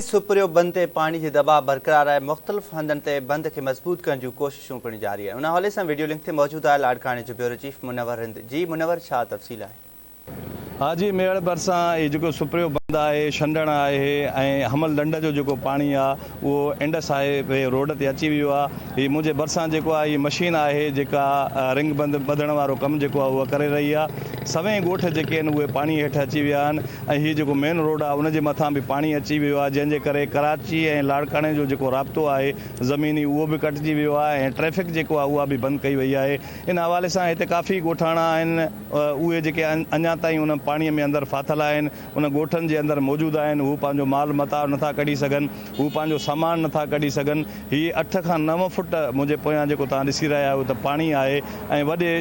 سپريو بند تي پاڻي جي دٻاء برقرار آهي، مختلف هنڌن تي بند کي مضبوط ڪرڻ جون ڪوششون پڻ جاري آهن. ان حوالي سان وڊيو لنڪ تي موجود آهي لاڙڪاڻي جو بيورو چيف منور رند. جي منور ڇا تفصيل آهي؟ ها جي ميهڙ ڀرسان هي جيڪو سپريو بند آهي، ڇنڊڻ آهي ۽ حمل ڍنڍ جو جيڪو پاڻي آ اهو انڊس هاء وي روڊ تي اچي ويو آ. هي منهنجي ڀرسان جيڪو آ هي مشين آهي جيڪا رنگ بند ٻڌڻ وارو ڪم جيڪو آ اهو ڪري رهي آ. سوين ڳوٺ جيڪي آهن اهي پاڻي هيٺ اچي ويا آهن. ۽ هي جيڪو مين روڊ آهي ان جي مٿان به پاڻي اچي ويو آهي جنهن جي ڪري ڪراچي ۽ لاڙڪاڻي جو جيڪو رابطو آهي زميني اهو به ڪٽجي ويو آهي ۽ ٽريفڪ جيڪو آهي اها به بند ڪئي وئي آهي ان حوالي سان هتي ڪافي ڳوٺاڻا آهن اهي جيڪي اڃا تائين ان پاڻي ۾ اندر ڦاٿل آهن ان ڳوٺن جي اندر موجود آهن هو پنهنجو مال متاع نٿا ڪڍي سگهن هو پنهنجو سامان نٿا ڪڍي سگهن هي اٺ کان نو فٽ منهنجي پويان جيڪو توهان ڏسي رهيا آهيو ته پاڻي آهي ۽ وڏي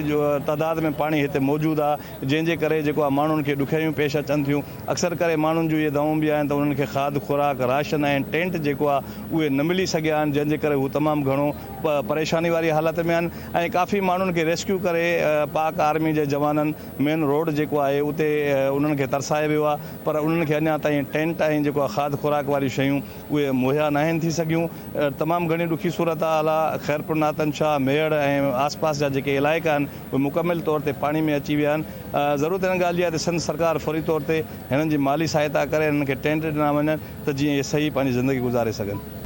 تعداد ۾ پاڻي هتي موجود آهي جنهن جي ڪري جيڪو آهي ماڻهن کي ڏکيائيون پيش اچن ٿيون. اڪثر ڪري ماڻهن جون اهي دانهون به آهن ته انهن کي کاڌ خوراڪ، راشن ۽ ٽينٽ جيڪو آهي اهي نه ملي سگهيا آهن جنهن جي ڪري هو تمام گهڻو پريشاني واري حالت ۾ آهن ۽ ڪافي ماڻهن کي ريسڪيو ڪري پاڪ آرمي جي جوانن مين روڊ جيڪو آهي اتي انهن کي ترسائي ويو آهي پر انهن کي اڃا تائين ٽينٽ ۽ جيڪو آهي کاڌ خوراڪ واريون شيون اهي مهيا ناهن ٿي سگهيون. تمام گهڻي ڏکي صورتحال آهي. خيرپور ناٿن شاهه، ميهڙ ۽ آس پاس جا جيڪي علائقا آهن اهي مڪمل طور تي پاڻي ۾ اچي ويا آهن. ضرورت ان ڳالهه جي آهي ته سنڌ سرڪار فوري طور تي هنن جي مالي سهائتا ڪري هنن کي ٽينٽ ڏنا وڃن ته جيئن اهي صحيح پنهنجي زندگي گذاري سگهن.